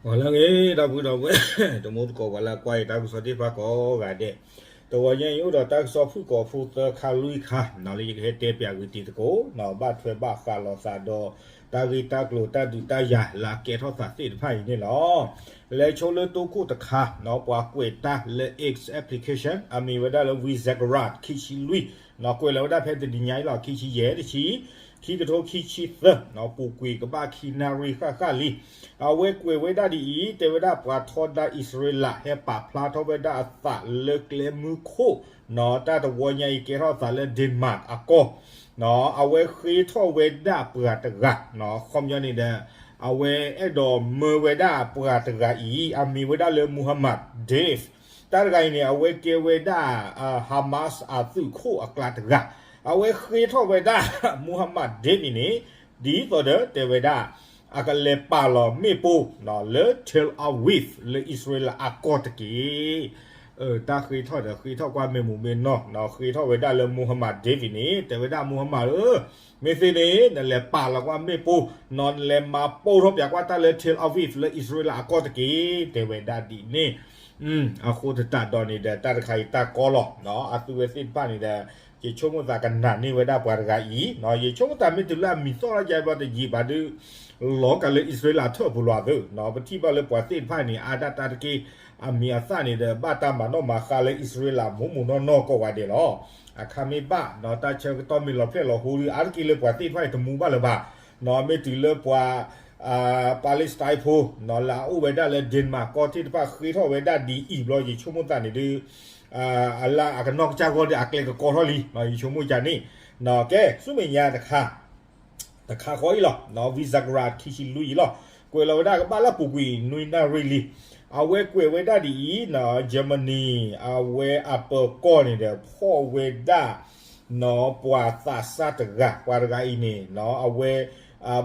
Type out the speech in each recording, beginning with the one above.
ဂီၤလၢအဂ့ၤ ဒီပုၢ်ဒီဝဲၢ် တံၤသကိး ပှၤလၢအကွၢ်ယတၢ်ကစီၣ်သ့ၣ်တဖၣ်ကိးဂၤဒဲး, တဂီၤညါအံၤအိၣ်ဒီးတၢ်ကစီၣ်ဖုၣ်ကိာ်ဖိသၢခါလွံၢ်ခါ လၢယကဟဲတဲပၠးဂ့ၤတံၤသကိး ဘၣ်ထွဲဘၣ်ဃးလိာ်သးဒီး တၢ်ဂ့ၢ်တၢ်ကျိၤတၢ်ဒုးတၢ်ယၤလၢအကဲထီၣ်သးသ့ၣ်တဖၣ်အံၤန့ၣ်လီၤ. လဲၤဆိလၢတိခိၣ်တခါ ပှၤကွဲးတၢ်လၢ X application အမံၤဝဲဒၣ်လၢ Vizegrat ခံဆံလွံၢ် ကွဲးလီၤဝဲဒၣ်ဖဲတနံၤညါအံၤလီၤ ခံဆံယဲၢ်တဆံ ခံကထိခံဆံသၢ ပူၤကွံာ်ကဘၣ်ခံနၣ်ရံၣ်ဃၣ်ဃၣ်လံ. အဝဲကွဲးဝဲဒၣ်ဒ်အံၤ တဲဝဲဒၣ်ပှၤထီဒါအံၣ်စရ့လး ဟဲပာ်ဖျါထီၣ်ဝဲဒၣ်အသးလၢကျဲမုၢ်ခိၣ် တၢ်တဝီညါအံၤကဲထီၣ်သးလၢ Denmark အကီၢ် အဝဲဃ့ထီၣ်ဝဲဒၣ်ပှၤတဂၤ ခီပညီန့ၣ်ဒီး အဝဲအဲၣ်ဒိးမၢဝဲဒၣ်ပှၤတဂၤအံၤ အမံၤဝဲဒၣ်လၢ Muhammad Deif တၢ်တဂၤအံၤန့ၣ် အဝဲကဲဝဲဒၣ် Hamas အသုးခိၣ်အကျါတဂၤ အဝဲဃ့ထီၣ်ဝဲဒၣ် Muhammad Deif အံၤန့ၣ် ဒ်သိးဒီးတဲဝဲဒၣ် အကလဲၤပာ်လီၤမ့ၣ်ပိၢ်လၢ Tel Aviv လၢအံၣ်စရ့လးအကီၢ်တက့ၢ်. တၢ်ဃ့ထီၣ်ဒီးဃ့ထီၣ်ကွၢ်မ့ၢ်မူမ့ၢ်နီၢ် ဃ့ထီၣ်ဝဲဒၣ်လၢ Muhammad Deif အံၤန့ၣ် တဲဝဲဒၣ် Muhammad ဧၢ, မ့ၢ်သ့န့ၣ် နလဲၤပာ်လီၤကွၢ်မ့ၣ်ပိၢ် နလဲၤမၤပိၢ်ထီၣ်ပၠးကွၢ်တၢ်လၢ Tel Aviv လၢအံၣ်စရ့လးအကီၢ်တက့ၢ် တဲဝဲဒၣ်ဒ်န့ၣ်. အဃိသတးဒီးန့ၣ်ဒီး တၢ်တခါအံၤတၢ်ကီလီၤ အသုဝဲသ့ၣ်တဖၣ်န့ၣ်ဒီး ယဆိကမိၣ်သးကနာ်န့ၢ်ဝဲဒၣ်ပှၤတဂၤအံၤ ယဆိကမိၣ်သးမ့ၢ်တုၤလၢအမံၤသီၣ်ထီၣ်ယါဘျီတယံာ်ဘၣ်ဒုး လီၤကးလၢအံၣ်စရ့လးထၢၣ်ပူၤလီၤသၢ ပထံၣ်ဘၣ်လၢပှၤသ့ၣ်တဖၣ်န့ၣ် အါဒၣ်တၢ်တက့ၢ် အမံၤအသၣ်န့ၣ်ဒီး ဘၣ်တၢ်မၤနီၣ်မၤဃါလၢအံၣ်စရ့လးမိၢ်မိၢ်နီၢ်နီၢ်ကိးဂၤဒဲးလီၤ. အခါမ့ၢ်ဘၣ် တၢ်ဆၢကတီၢ်မ့ၢ်လီၤဖျဲၣ်လီၤဟိဒုး အါတက့ၢ်လၢပှၤသ့ၣ်တဖၣ်အံၤတမူဘၣ်လၢၤဘၣ် မ့ၢ်တုၤလၢပှၤ Palestine ဖိ လၢအအိၣ်ဝဲဒၣ်လၢ Denmark ကီၢ်သ့ၣ်တဖၣ်ဃ့ထီၣ်ဝဲဒၣ်ဒ်အံၤဘျီ ယဆိကမိၣ်သးန့ၣ်ဒုး အလၢအကနီၢ်ကစၢ်ဂီၢ်ဒီးအကျဲကကီထီၣ်လံ ယဆိကမိၣ်ကန့ၣ် ကဲ ဆူမဲာ်ညါတခါ တခါဃီအံၤလီၤ Vizegrat ခံဆံလွံၢ်အံၤလီၤ ကွဲးလီၤဝဲဒၣ်ကဘၣ်လၢအပူၤကွံာ်နွံနၣ်ရံၣ်လံ အဝဲကွဲးဝဲဒၣ်ဒ်အံၤ Germany အဝဲအပၢၤကီၢ်န့ၣ်ဒီး ဖီၣ်ဝဲဒၣ် ပှၤသးစၢ်တဂၤ ပှၤတဂၤအံၤန့ၣ် အဝဲ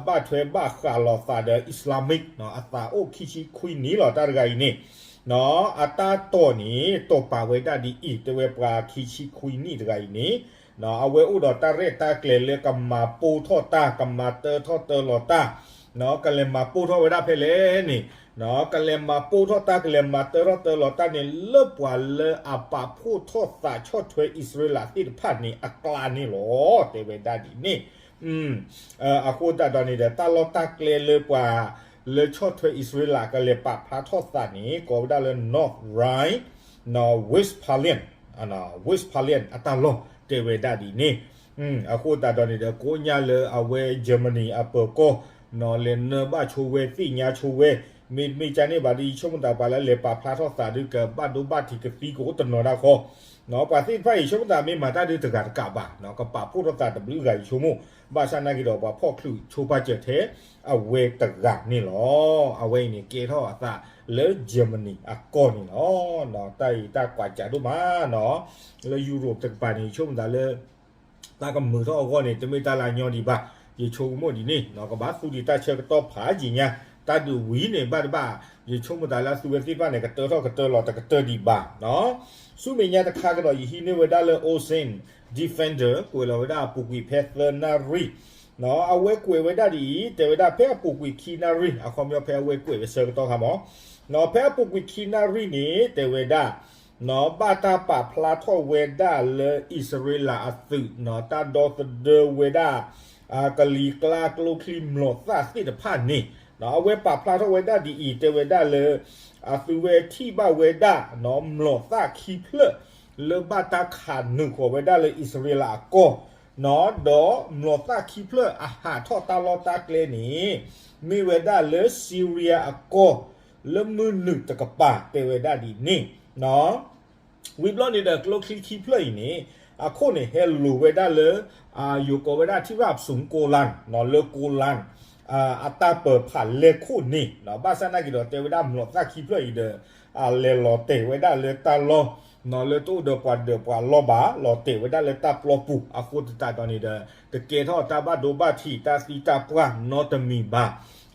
ဘၣ်ထွဲဘၣ်ဃးလိာ်သးဒီး Islamic အသးအိၣ်ခံဆံခွံနံၣ်လီၤ တၢ်တဂၤအံၤန့ၣ် အတၢ်တီၢ်န့ၣ် တီၢ်ပာ်ဝဲဒၣ်ဒ်အံၤ တဲဝဲပှၤခံဆံခွံနံၣ်တဂၤအံၤန့ၣ် အဝဲအိၣ်ဒီးတၢ်ရဲၣ်တၢ်ကျဲၤလၢကမၤပိၢ်ထီၣ်တၢ် ကမၤတၢထီၣ်တၢလီၤတၢ် ကလဲၤမၤပိၢ်ထီၣ်ဝဲဒၣ်ဖဲလဲၣ်န့ၣ် ကလဲၤမၤပိၢ်ထီၣ်တၢ် ကလဲၤမၤတၢထီၣ်တၢလီၤတၢ်န့ၣ် လၢပှၤလၢအပာ်ဖှိၣ်ထီၣ်သးဆီၣ်ထွဲအံၣ်စရ့လးသ့ၣ်တဖၣ်န့ၣ်အကျါန့ၣ်လီၤ တဲဝဲဒၣ်ဒ်န့ၣ် အဃိသတးဒီးန့ၣ်ဒီး တၢ်လီၢ်တၢ်ကျဲလၢပှၤလၢဆီၣ်ထွဲအံၣ်စရ့လးကလဲၤပာ်ဖျါထီၣ်သးန့ၣ် ကိးဝဲဒၣ်လၢ North Rhine Westphalen Westphalen အတၢ်လီၢ် တဲဝဲဒၣ်ဒ်န့ၣ် အဃိသတးဒီးန့ၣ်ဒီး ကိးညါလၢအဝဲ Germany အပၢၤကီၢ် လဲၤနၢဘၣ်ဆိဝဲ သ့ၣ်ညါဆိဝဲ မ့တမ့ၢ်ကန့ၣ်ဘၣ်ဒီး ယဆိကမိၣ်သးပှၤလၢလဲၤပာ်ဖျါထီၣ်သးဒုး ကဘၣ်ဒိဘၣ်ထံးကသံကအိၣ်တနီၤဒၣ်ဃီ ပှၤသ့ၣ်တဖၣ်အံၤ ယဆိကမိၣ်သးမ့ၢ်မၤတၢ်ဒုးတဂၤတကးဘၣ် ကပာ်ဖှိၣ်ထီၣ်သးတဘျုးဂၤယဆိကမိၣ် ဘၣ်ဆၣ်နာ်က့ဒီးပှၤဖီၣ်ချုးဆိပာ်စၢၤထဲ အဝဲတဂၤန့ၣ်လီၤ. အဝဲအံၤန့ၣ်ကဲထီၣ်အသးလၢ Germany အကီၢ်န့ၣ်လီၤ. တၢ်အံၤတၢ်ကွၢ်စးဒိၣ်မးနီၤ လၢ Europe တကပၤန့ၣ် ယဆိကမိၣ်သးလၢ တၢ်ကမုာ်ထီၣ်အဂီၢ်န့ၣ် တမ့ၢ်တၢ်လၢအညီဒံးဘၣ်. ယဆိကမိၣ်ဒ်န့ၣ် ကဘၣ်သူဒံးတၢ်ဆၢကတီၢ်ဖးယံာ်ညါ တၢ်ဒုးဝံၤန့ၣ်ဘၣ်တဘၣ် ယဆိကမိၣ်သးလၢအသုဝဲသ့ၣ်တဖၣ်န့ၣ် ကတၢထီၣ်ကတၢလီၤတကတၢၢ်ဒံးဘၣ်. ဆူမဲာ်ညါတခါကဒီး ယဟံးန့ၢ်ဝဲဒၣ်လၢ Ocean Defender ကွဲးလီၤဝဲဒၣ်အပူၤကွံာ်ဖဲသၢနၣ်ရံၣ် အဝဲကွဲးဝဲဒၣ်ဒ်အံၤ တဲဝဲဒၣ်ဖဲအပူၤကွံာ်ခံနၣ်ရံၣ် အခီပညီဖဲအဝဲကွဲးဝဲဆၢကတီၢ်ခါမး ဖဲအပူၤကွံာ်ခံနၣ်ရံၣ်န့ၣ် တဲဝဲဒၣ် ဘၣ်တၢ်ပာ်ဖျါထီၣ်ဝဲဒၣ်လၢအံၣ်စရ့လးအသုး တၢ်ဒီသဒၢဝဲဒၣ် ကလံၤကျါကျိချံမျိာ်သၣ်သ့ၣ်တဖၣ်န့ၣ် အဝဲပာ်ဖျါထီၣ်ဝဲဒၣ်ဒ်အံၤ တဲဝဲဒၣ်လၢ အသုဝဲထံၣ်ဘၣ်ဝဲဒၣ် မျိာ်သၣ်ခံဖျၢၣ် လၢဘၣ်တၢ်ခးနုာ်ဃီၤဝဲဒၣ်လၢအံၣ်စရ့လးအကီၢ် ဒီးမျိာ်သၣ်ခံဖျၢၣ်အဟးထီၣ်တၢ်လီၢ်တၢ်ကျဲန့ၣ် မ့ၢ်ဝဲဒၣ်လၢ Syria အကီၢ် လၢမုၢ်နုာ်တကပၤ တဲဝဲဒၣ်ဒ်န့ၣ် ဝံၤဘျီန့ၣ်ဒီး ကျိချံခံဖျၢၣ်အံၤန့ၣ် အခိၣ်န့ၣ်ဟဲလိၤဝဲဒၣ်လၢ ယိၤကိးဝဲဒၣ်ထံရၣ်ပစုး Golan လၢ Golan အတၢ်ပၢၤဖးလဲၢ်ခိၣ်န့ၣ် ဘၣ်ဆၣ်နာ်က့ဒီး တဲဝဲဒၣ်မျိာ်သၣ်ခံဖျၢၣ်အံၤဒီး လဲၤလီၤတဲာ်ဝဲဒၣ်လၢတၢ်လီၢ် လၢတအိၣ်ဒီးပှၤဒၢးပှၤလီၢ်ဘၣ် လီၤတဲာ်ဝဲဒၣ်လၢတၢ်ပျီပူၤ အဃိသတးဒီးန့ၣ်ဒီး တကဲထီၣ်တၢ်ဘၣ်ဒိဘၣ်ထံးတၢ်သံတၢ်ပှၢ်နီတမံၤဘၣ်.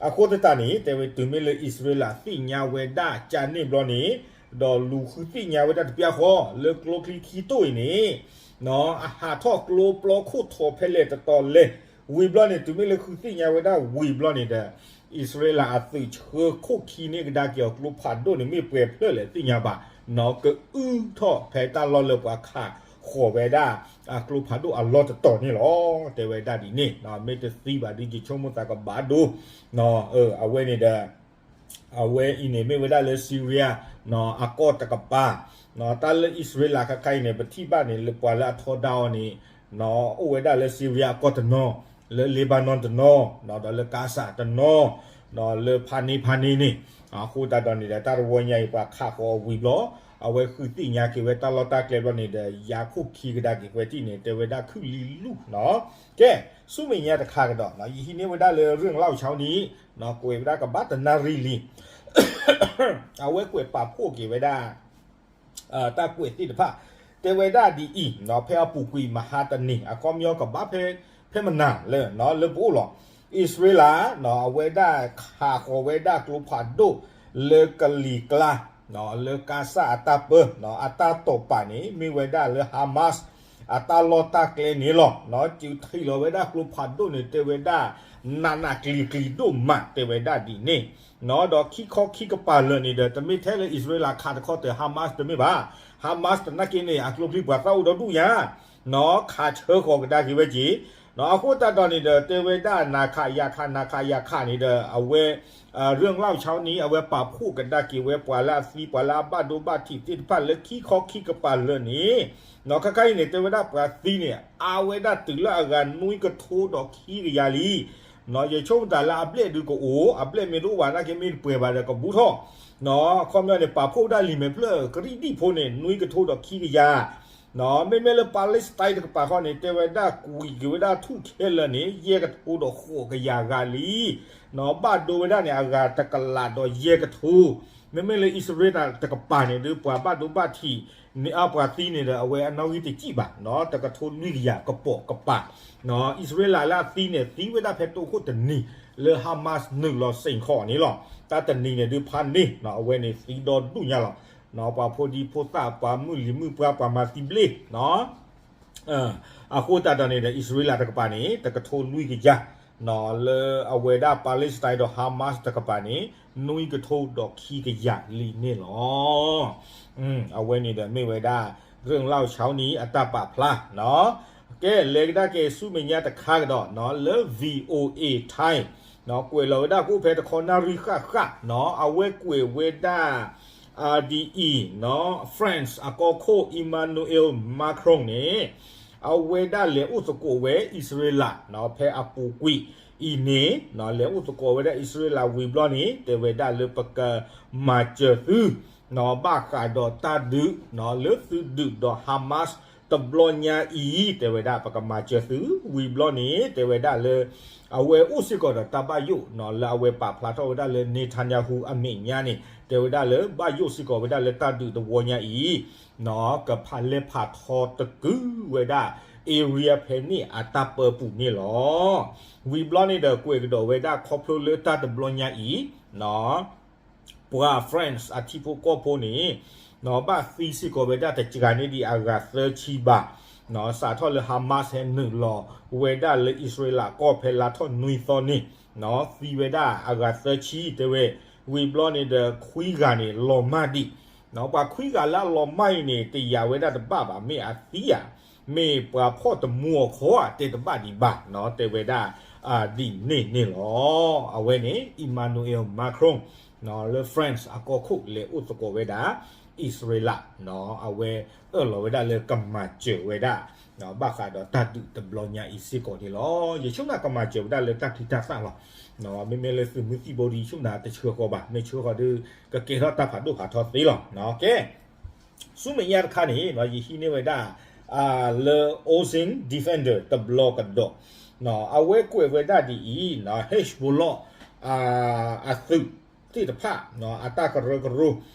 အဃိသတးန့ၣ် တဲဝဲတုၤမ့ၢ်လၢအံၣ်စရ့လးသ့ၣ်ညါဝဲဒၣ်ကန့ၣ်ဘျီန့ၣ် ဒီးလူၤဃုသ့ၣ်ညါဝဲဒၣ်တပျၢ်ဃီ လၢကျိချံခံတိၢ်အံၤန့ၣ် အဟးထီၣ်ကျိပျီခိၣ်ထီဖဲလဲၣ်တတီၤလဲၣ် ဝံၤဘျီန့ၣ် တုၤမ့ၢ်လၢဃုသ့ၣ်ညါဝဲဒၣ်ဝံၤဘျီန့ၣ်ဒီး အံၣ်စရ့လးအသုးဆှၢခိၣ်ခံန့ၢ်ကဒါက့ၤအီၤကျိဖးဒိၣ်န့ၣ် မ့ၢ်ပှဲၤဖျၢၣ်လဲၣ်သ့ၣ်ညါဘၣ်, ကအုထီၣ်ဖဲတၢ်လီၢ်လၢပှၤခးဃီၤဝဲဒၣ် အကျိဖးဒိၣ်အလီၢ်တတီၤန့ၣ်လီၤ. တဲဝဲဒၣ်ဒ်န့ၣ် မ့ၢ်တသံဘၣ်ဒီး ယဆိကမိၣ်သးကဘၣ်ဒိ, အဝဲန့ၣ်ဒီး အဝဲအံၤန့ၣ်မ့ၢ်ဝဲဒၣ်လၢ Syria အကီၢ်တကပၤ, တၢ်လၢအံၣ်စရ့လးခါခါအံၤန့ၣ် ပထံၣ်ဘၣ်န့ၣ် လၢပှၤလၢအထီဒါအီၤန့ၣ် အိၣ်ဝဲဒၣ်လၢ Syria အကီၢ်တနီၤ, လၢ Lebanon တနီၤ, ဒီးလၢကါစၢ်တနီၤ, လၢဖးန့ၣ်ဖးန့ၣ်န့ၣ်, အဃိသတးဒီးန့ၣ်ဒီး တၢ်တဝီညါအံၤပှၤခးဃီၤအီၤဝံၤဘျီ, အဝဲဃုသ့ၣ်ညါက့ၤဝဲတၢ်လီၢ်တၢ်ကျဲဘျီန့ၣ်ဒီး ယၤခိၣ်ခံကဒါက့ၤဝဲတံၢ်န့ၣ် တဲဝဲဒၣ်ခုၣ်လံလူၢ်နီၤ. ကဲ, ဆူမဲာ်ညါတခါကဒီး ယဟံးန့ၢ်ဝဲဒၣ်လၢ ရ့ၣ်လီၢ်ဆါန့ၣ် ကွဲးဝဲဒၣ်ကဘၣ်တနၣ်ရံၣ်လံ အဝဲကွဲးပာ်ဖှိၣ်က့ၤဝဲဒၣ် တၢ်ကွဲးသ့ၣ်တဖၣ်, တဲဝဲဒၣ်ဒ်အံၤ, ဖဲအပူၤကွံာ်မဟါတနံၤ အခီပညီကဘၣ်ဖဲ ဖဲမနၤလၢ လၢပအိၣ်လီၤ. အံၣ်စရ့လး အဝဲဒၣ်ခးဃီၤဝဲဒၣ်ကျိဖးဒိၣ် လၢကလံၤကျါ လၢကါစၢ်အတၢ်ပၢ အတၢ်တိာ်ပာ်န့ၣ် မ့ၢ်ဝဲဒၣ်လၢ Hamas အတၢ်လီၢ်တၢ်ကျဲန့ၣ်လီၤ. စုထံၣ်လီၤဝဲဒၣ်ကျိဖးဒိၣ်န့ၣ် တဲဝဲဒၣ် နးနးကျံၤကျံၤဒိၣ်မး တဲဝဲဒၣ်ဒ်န့ၣ် ဒီးခံခီခံကပၤလၢာ်န့ၣ်ဒီး တမ့ၢ်ထဲလၢအံၣ်စရ့လးခးတခီတၢၤ Hamas တမ့ၢ်ဘၣ်. Hamas သနာ်က့န့ၣ် အကျိချံပှၤသၣ်အိၣ်ဒီဒူၣ်ညါ ခးဆၢဃီၤကဒါက့ၤဝဲက့ၤ, အဃိသတးဒီးန့ၣ်ဒီး တဲဝဲဒၣ်နၤခးယၤခး နၤခးယၤခးန့ၣ်ဒီး အဝဲ ရ့ၣ်လီၢ်ဆါန့ၣ် အဝဲပာ်ဖှိၣ်ကဒါက့ၤဝဲပှၤလၢအသံ ပှၤလၢအဘၣ်ဒိဘၣ်ထံးသ့ၣ်တဖၣ်လၢခံခီခံကပၤလၢာ်န့ၣ်, ခါခါအံၤန့ၣ် တဲဝဲဒၣ်ပှၤသံန့ၣ် အါဝဲဒၣ်တုၤလၢအဂၤနွံကထိဒီးခံကယၤလံ. ယဆိကမိၣ်တၢ်လၢအဘျဲၣ်ဒုးကအိၣ် အဘျဲၣ်မ့ၢ်တအိၣ်ဘၣ်နာ်က့မ့ၢ်တပှဲၤဘၣ်ဒီးကဘူၣ်ထီၣ်, အခီပညီန့ၣ် ပာ်ဖှိၣ်ဝဲဒၣ်လံာ်မဲာ်ဖျၢၣ်ကရံၣ်ဒံၣ်ဖိန့ၣ် နွံကထိဒီးခံကယၤ မ့မ့ၢ်လၢ Palestine တကပၤဃီန့ၣ် တဲဝဲဒၣ်ကွံာ်က့ၤဝဲဒၣ်ထူၣ်ခဲလၢာ်န့ၣ် ယဲၢ်ကထိဒီးဃိးကယၤဂၤလံ. ဘၣ်ဒိဝဲဒၣ်န့ၣ် အဂၤတကလးဒီးယဲၢ်ကထိ, မ့မ့ၢ်လၢအံၣ်စရ့လးတကပၤန့ၣ် ဒုးပှၤဘၣ်ဒိဘၣ်ထံးန့ၣ် အပှၤသံန့ၣ်ဒီး အဝဲအနီၣ်ဂံၢ်တစံၣ်ဘၣ်, တကထိလွံၢ်ကယၤကပိာ်ကပၤ, အံၣ်စရ့လးလၢအသံန့ၣ် သံဝဲဒၣ်ဖဲတိခိၣ်တနံၤ လၢ Hamas နုာ်လီၤစ့ၣ်ခီန့ၣ်လီၤ. တၢ်တနံၤန့ၣ်ဒုးဖးန့ၢ် အဝဲန့ၣ်သံဒီဒူၣ်ညါလီၤ. ပှၤဖိဒံဖိသၣ် ပှၤမုၢ်လံၤမုၢ်ပှၢ် ပှၤမၤသံဘျ့ၣ် အဃိသတးဒီးန့ၣ်ဒီး အံၣ်စရ့လးတကပၤန့ၣ် တကထိလွံၢ်ကယၤ လၢအဝဲဒၣ် Palestine ဒီး Hamas တကပၤန့ၣ် နွံကထိဒီးခံကယၤလံန့ၣ်လီၤ. အဝဲန့ၣ်ဒီးမ့ၢ်ဝဲဒၣ် ရ့ၣ်လီၢ်ဆါန့ၣ် အတၢ်ပာ်ဖျါ ကဲ လဲၤကဒါက့ၤဆူမဲာ်ညါတခါကဒီး လၢ VOA Thai ကွဲးလီၤဝဲဒၣ်ကအိၣ်ဖဲတခီနၣ်ရံၣ်ဃၣ်ဃၣ် အဝဲကွဲးဝဲဒၣ် ဒ်အံၤ France အကီၢ်ခိၣ် Emmanuel Macron န့ၣ် အဝဲဒၣ်လဲၤအိၣ်သကိးဝဲအံၣ်စရ့လး ဖဲအပူၤကွံာ်အံၤန့ၣ် လဲၤအိၣ်သကိးဝဲဒၣ်အံၣ်စရ့လးဝံၤဘျီန့ၣ် တဲဝဲဒၣ်လၢပကမၤစၢၤသု ဘၣ်ဃးဒီးတၢ်ဒုး လၢသုဒုးဒီး Hamas တဘျီညါအံၤ တဲဝဲဒၣ်ပကမၤစၢၤသု ဝံၤဘျီန့ၣ် တဲဝဲဒၣ်လၢ အဝဲအိၣ်စ့ၢ်ကီးဒီးတၢ်ဘၣ်ယိၣ် လၢအဝဲပာ်ဖျါထီၣ်ဝဲဒၣ်လၢ Netanyahu အမဲာ်ညါန့ၣ် တဲဝဲဒၣ်လၢဘၣ်ယိၣ်စ့ၢ်ကီးဝဲဒၣ်လၢတၢ်ဒုးတဝီညါအံၤ ကဖးလဲၢ်ဖးထီတကုဝဲဒၣ် area ဖဲန့ၣ်အတၢ်ပၢပူၤန့ၣ်လီၤ. ဝံၤဘျီန့ၣ်ဒီး ကွဲးကဒီးဝဲဒၣ်ခီဖျိလၢတၢ်တဘျီညါအံၤ ပှၤ France အထံဖိကီၢ်ဖိန့ၣ် ဘၣ်သံစ့ၢ်ကီးဝဲဒၣ်တစှၤန့ၢ်ဒံးအဂၤသၢဆံဘၣ်, စးထီၣ်လၢ Hamas ဟဲနုာ်လီၤဝဲဒၣ်လၢအံၣ်စရ့လးကီၢ်ဖဲလါထီၣ်နွံသီန့ၣ် သံဝဲဒၣ်အဂၤသၢဆံတဲဝဲ, ဝံၤဘျီန့ၣ်ဒီးခွံဂၤန့ၣ်လီၤမၢ်ဒံး, ပှၤခွံဂၤလၢအလီၤမၢ်အံၤန့ၣ် တယာ်ဝဲဒၣ်တဘၣ်ဘၣ် မ့ၢ်အသံဧါ, မ့ၢ်ပှၤဖီၣ်တမူအီၤခီဧါ တဲတဘၣ်ဒံးဘၣ် တဲဝဲဒၣ် ဒ်န့ၣ်န့ၣ်လီၤ. အဝဲန့ၣ် Emmanuel Macron လၢ France အကီၢ်ခိၣ်လဲၤအိၣ်သကိးဝဲဒၣ် အံၣ်စရ့လး အဝဲအၢၣ်လီၤဝဲဒၣ်လၢကမၤစၢၤဝဲဒၣ် ဘၣ်ဃးဒီးတၢ်ဒုးတဘျီညါအံၤစ့ၢ်ကီးန့ၣ်လီၤ. ယဆိကမိၣ်ကမၤစၢၤဝဲဒၣ်လၢတၢ်ချံတၢ်သၣ်လီၤ. မ့မ့ၢ်လၢသုးမုၢ်သံၣ်ဘိဒီး ယဆိကမိၣ်တဆှၢဃီဘၣ်, မ့ၢ်ဆှၢဃီဒီး ကကဲထီၣ်တၢ်ဖးဒိၣ်ဖးထီသ့လီၤ. ကဲ ဆူမဲာ်ညါတခါန့ၣ် ယဟံးန့ၢ်ဝဲဒၣ် လၢ Ozone Defender တဘျီကဒီး အဝဲကွဲးဝဲဒၣ်ဒ်အံၤ Hezbollah အသုးသ့ၣ်တဖၣ် အတၢ်ကရၢကရိ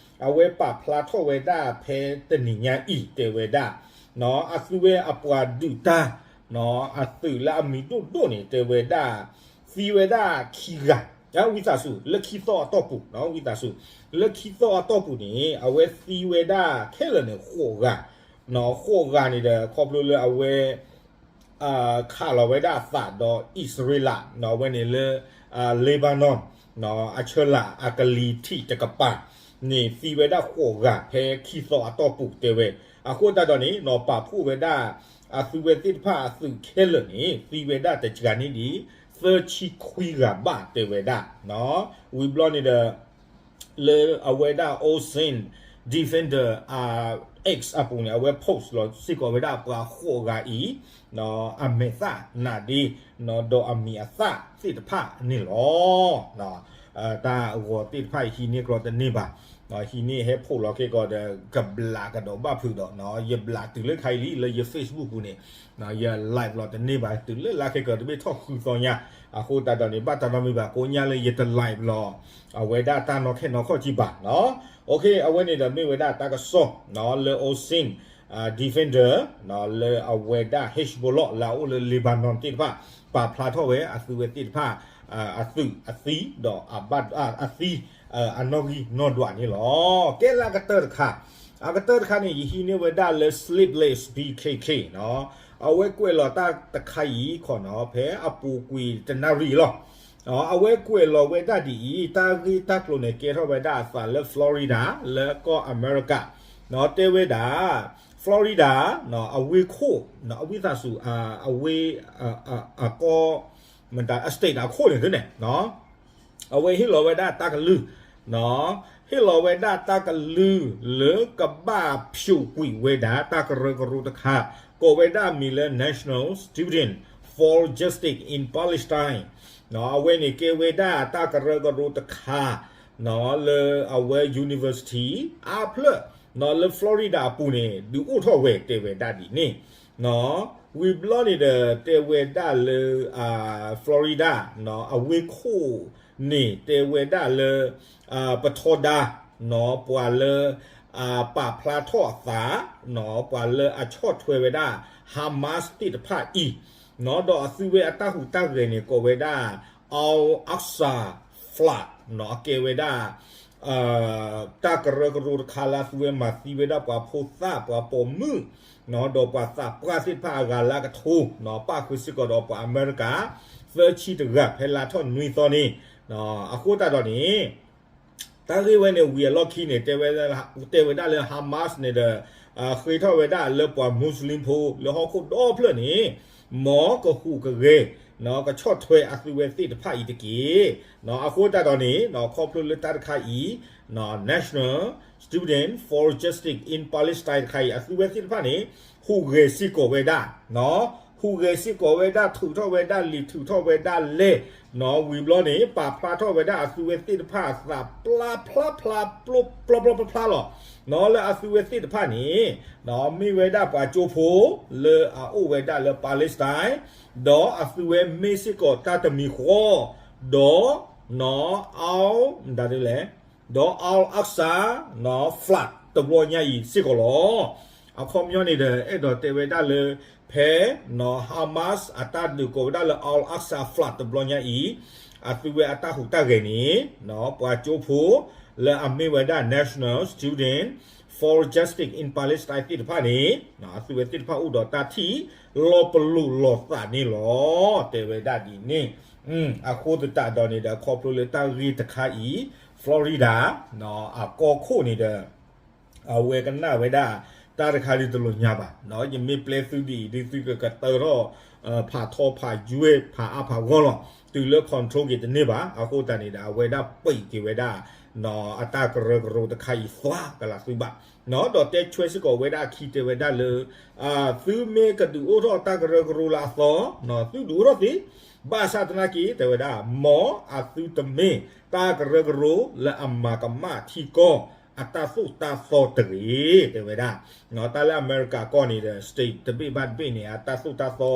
အဝဲပာ်ဖျါထီၣ်ဝဲဒၣ်ဖဲတနံၤညါအံၤ တဲဝဲဒၣ် အသုဝဲအပှၤဒုးတၢ် အသုးလၢအမံၤဒိၣ်ဒိၣ်န့ၣ် တဲဝဲဒၣ် သံဝဲဒၣ်ခံဂၤ ဝံသးစူၤ လၢခံသီအတီၢ်ပူၤ ဝံသးစူၤ လၢခံသီအတီၢ်ပူၤန့ၣ် အဝဲသံဝဲဒၣ်ခဲလၢာ်န့ၣ် ဃိးဂၤ, ဃိးဂၤန့ၣ်ဒီး ခီဖျိလၢအဝဲ ခးလီၤဝဲဒၣ်အသးဒီးအံၣ်စရ့လး အဝဲန့ၣ်လၢ Lebanon အဆၢလၢ်အကလံၤထံးတကပၤန့ၣ် သံဝဲဒၣ်ဃိးဂၤဖဲခံသီအတီၢ်ပူၤတဲဝဲ. အဃိသတးဒီးန့ၣ် ပာ်ဖှိၣ်ဝဲဒၣ် အသုဝဲသ့ၣ်တဖၣ်အသုးခဲလၢာ်န့ၣ် သံဝဲဒၣ်တစှၤန့ၢ်ဒံး သၢဆံခွံဂၤဘၣ်တဲဝဲဒၣ်. ဝံၤဘျီန့ၣ်ဒီး လၢအဝဲဒၣ် Ocean Defender X အပူၤန့ၣ် အဝဲ post လီၤစ့ၢ်ကီးဝဲဒၣ်ပှၤဃိးဂၤအံၤ အမဲာ်သၣ်နးဒ့ ဒီးအမံၤအသၣ်သ့ၣ်တဖၣ်န့ၣ်လီၤ. တၢ်ဂီၤသ့ၣ်တဖၣ်အံၤဟံးန့ၢ်ကျီတန့ၢ်ဘၣ်, ဟံးန့ၢ်ဟဲ post လီၤခဲကီးဒီး ကဘျးကဒီးဘၣ်ဖုးဒီး ယဘျးတုၤလၢခါအံၤလံ လၢယ Facebook ပူၤန့ၣ် ယ live လီၤတန့ၢ်ဘၣ် တုၤလၢလါခဲကီးတဘ့ၣ်ထီၣ်ဃုသီညါ. အဃိသတးဒီးန့ၣ် ဘၣ်တၢ်နီတမံၤဘၣ် ကိးညါလၢယတ live လီၤ အဝဲဒၣ်တၢ်နီၤခဲနီၤခီၣ်ကံဘၣ်နီၤ. အဝဲန့ၣ်ဒီးမ့ၢ်ဝဲဒၣ်တၢ်ကစီၣ်လၢ Ocean Defender လၢအဝဲဒၣ် Hezbollah လၢအအိၣ်လၢ Lebanon သ့ၣ်တဖၣ် ပာ်ဖျါထီၣ်ဝဲအသုဝဲသ့ၣ်တဖၣ် အသုးအသံဒီးအဘၣ်အသံ အနီၣ်ဂံၢ်နီၣ်ဒွးန့ၣ်လီၤ. ကဲလၢအကတၢၢ်တခါ, အကတၢၢ်တခါန့ၣ် ယဟံးန့ၢ်ဝဲဒၣ်လၢ Sleepless B K K နီၤ. အဝဲကွဲးလီၤတၢ်တခါအံၤခီနီၤ ဖဲအပူၤကွံာ်တနၣ်ရံၣ်လီၤ. အဝဲကွဲးလီၤဝဲဒၣ်ဒ်အံၤ တၢ်ဂ့ၢ်တၢ်ကျိၤန့ၣ် ကဲထီၣ်ဝဲဒၣ်အသးလၢ Florida လၢကီၢ်အမဲရကၤ တဲဝဲဒၣ် Florida အဝ့ၢ်ခိၣ် အဝံသးစူၤ အဝ့ၢ် အကီၢ် မတၤ အ state အခိၣ်န့ၣ်န့ၣ် အဝဲဟ့ၣ်လီၤဝဲဒၣ်တၢ်ကလုၢ်, ဟ့ၣ်လီၤဝဲဒၣ်တၢ်ကလုၢ်လၢကဘၣ်ဖျိးကွံာ်ဝဲဒၣ် တၢ်ကရၢကရိတခါ ကိးဝဲဒၣ်မံၤလၢ National Student for Justice in Palestine အဝဲန့ၣ်ကဲဝဲဒၣ်တၢ်ကရၢကရိတခါ လၢအဝဲ university အါဖျၢၣ် လၢ Florida အပူၤန့ၣ် ဒုးအိၣ်ထီၣ်ဝဲတဲဝဲဒၣ်ဒ်န့ၣ် ဝံၤဘျီန့ၣ်ဒီး တဲဝဲဒၣ်လၢ Florida အဝ့ၢ်ခိၣ်န့ၣ် တဲဝဲဒၣ်လၢ ပထီဒါ ပှၤလၢ ပာ်ဖျါထီၣ်အသး ပှၤလၢအဆီၣ်ထွဲဝဲဒၣ် Hamas သ့ၣ်တဖၣ်အံၤ ဒီးအသုဝဲအတၢ်ဟူးတၢ်ဂဲၤန့ၣ် ကိးဝဲဒၣ် Al-Aqsa Flood အကဲဝဲဒၣ် တၢ်ကရၢကရိတခါလၢအသုဝဲမၤသံဝဲဒၣ်ပှၤဖိသၣ် ပှၤပိာ်မုၣ် ဒီးပှၤသးပှၢ်သ့ၣ်တဖၣ်အဂၤလၢအကထိ ပၣ်ဃုာ်စ့ၢ်ကီးဒီးပှၤအမဲရကၤ သၢဆံတဂၤ ဖဲလါထီၣ်နွံသီန့ၣ် အဃိသတးဒီးန့ၣ် တၢ်ဂ့ၢ်ဝဲန့ၣ် ဝံၤအလီၢ်ခံန့ၣ် တဲဝဲဒၣ်လၢ Hamas န့ၣ်ဒီး ဃ့ထီၣ်ဝဲဒၣ်လၢပှၤ Muslim ဖိလၢဟီၣ်ခိၣ်ဒီဖျၢၣ်န့ၣ် မ်ကဟူးကဂဲၤ ကဆီၣ်ထွဲအသုဝဲသ့ၣ်တဖၣ်အံၤတက့ၢ်. အဃိသတးဒီးန့ၣ် ခီဖျိလၢတၢ်တခါအံၤ National Student for Justice in Palestine တခါအံၤ အသုဝဲသ့ၣ်တဖၣ်န့ၣ် ဟူးဂဲၤစ့ၢ်ကီးဝဲဒၣ် ဟူးဂဲၤစ့ၢ်ကီးဝဲဒၣ် ထုးထီၣ်ဝဲဒၣ်လံာ် ထုးထီၣ်ဝဲဒၣ်လဲၢ် ဝံၤဘျီန့ၣ် ပာ်ဖျါထီၣ်ဝဲဒၣ်အသုဝဲသ့ၣ်တဖၣ်အသး ပျါဖျါဖျါ ပျီပျီဖျါဖျါလီၤ. လၢအသုဝဲသ့ၣ်တဖၣ်န့ၣ် မ့ၢ်ဝဲဒၣ်ပှၤကၠိဖိ လၢအအိၣ်ဝဲဒၣ်လၢ Palestine ဒီးအသုဝဲမ့ၢ်စ့ၢ်ကီးတၢ်တမံၤဃီ ဒီး Al မတၤဒ်လဲၣ် ဒီး Al-Aqsa Flood တဘျီညါအံၤစ့ၢ်ကီးလီၤ. အခီပညီန့ၣ်ဒီး အဲၣ်ဒိးတဲဝဲဒၣ်လၢ ဖဲ Hamas အတၢ်ဒုးကိးဝဲဒၣ်လၢ Al-Aqsa Flood တဘျီညါအံၤ အသုဝဲအတၢ်ဟူးတၢ်ဂဲၤန့ၣ် ပှၤကၠိဖိ လၢအမ့ၢ်ဝဲဒၣ် National Student for Justice in Palestine သ့ၣ်တဖၣ်န့ၣ် အသုဝဲသ့ၣ်တဖၣ်အိၣ်ဒီးတၢ်ထံၣ် လီၤပလိာ်လိာ်သးန့ၣ်လီၤ. တဲဝဲဒၣ်ဒ်န့ၣ် အဃိသတးဒီးန့ၣ်ဒီး ခီဖျိလၢတၢ်ဂ့ၢ်တခါအံၤ Florida အကီၢ်ခိၣ်န့ၣ်ဒီး အဝဲကနၣ်ဝဲဒၣ် တၢ်တခါဒ်တလိာ်ညါဘၣ်. ယမ့ၢ်ပျဲသုဒ်အံၤ ဒ်သုကကတၢထီၣ် ဖးထီဖးယွဲၢ် ဖးအါဖးဂီၢ်လီၤ. တုၤလၢ control က့ၤတန့ၢ်ဘၣ်. အဃိသတးန့ၣ်ဒီး အဝဲဒၣ်ပံးက့ၤဝဲဒၣ် အတၢ်ကရၢကရိတခါအံၤသွါကလးသုဘၣ်. ဒီးတဲဆွဲစ့ၢ်ကီးဝဲဒၣ်အခံတဲဝဲဒၣ်လၢ သုမ့ၢ်ကဒုးအိၣ်ထီၣ်တၢ်ကရၢကရိလၢအသီ သုဒုးအိၣ်ထီၣ်သ့, ဘၣ်ဆၣ်သနာ်က့ တဲဝဲဒၣ် မ်အသုတမ့ၢ်တၢ်ကရၢကရိလၢအမၤကမၣ်ထံကီၢ် အတၢ်သိၣ်တၢ်သီတဂ့ၤ တဲဝဲဒၣ်. တၢ်လၢအမဲရကၤကီၢ်န့ၣ်ဒီး state တဘ့ၣ်ဘၣ်တဘ့ၣ်န့ၣ် အတၢ်သိၣ်တၢ်သီ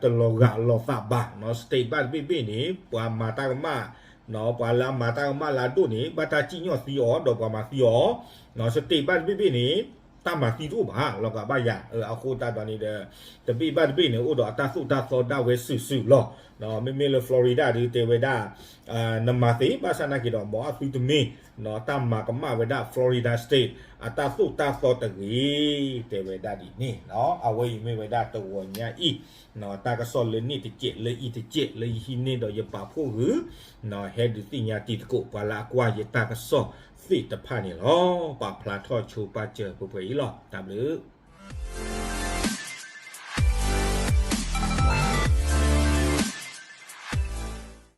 တလီၤဂာ်လီၤသးဘၣ်. state ဘၣ်တဘ့ၣ်ဘ့ၣ်န့ၣ် ပှၤမၤတၢ်ကမၣ် ပှၤလၢအမၤတၢ်ကမၣ်လၢအဒိၣ်န့ၣ် ဘၣ်တၢ်စံၣ်ညီၣ်သံအီၤ ဒီးပှၤမၤသံအီၤ. state ဘၣ်တဘ့ၣ်ဘ့ၣ်န့ၣ် တၢ်မၤသံတအိၣ်ဘၣ် လီၤဂာ်ဘၣ်ယၤ. အဃိသတးဒီးန့ၣ်ဒီး တဘ့ၣ်ဘၣ်တဘ့ၣ်န့ၣ် အိၣ်ဒီးအတၢ်သိၣ်တၢ်သီဒၣ်ဝဲစုာ်စုာ်လီၤ. မ့မ့ၢ်လၢ Florida ဒုးတဲဝဲဒၣ် နမၤသ့ ဘၣ်ဆၣ်သနာ်က့ဒီး မ်အသုတမ့ၢ် တၢ်မၤကမၣ်ဝဲဒၣ် Florida State အတၢ်သိၣ်တၢ်သီတဂ့ၤ တဲဝဲဒၣ်ဒ်န့ၣ်လီၤ. အဝဲအံၤမ့ၢ်ဝဲဒၣ်တဂီၤညါအံၤ တၢ်ကစီၣ်လၢနံၣ်တစဲးလၢအံၤတစဲးလၢယဟံးန့ၢ်ဒီးယပာ်ဖှိၣ်ဂုာ် ဟဲဒုးသ့ၣ်ညါတံၤသကိးပှၤလၢအကွၢ်ယတၢ်ကစီၣ်သ့ၣ်တဖၣ်န့ၣ်လီၤ. ပာ်ဖျါထီၣ်ဆိပာ်စၢၤပှဲၤပှဲၤအံၤလီၤ. တၢ်ဘျုး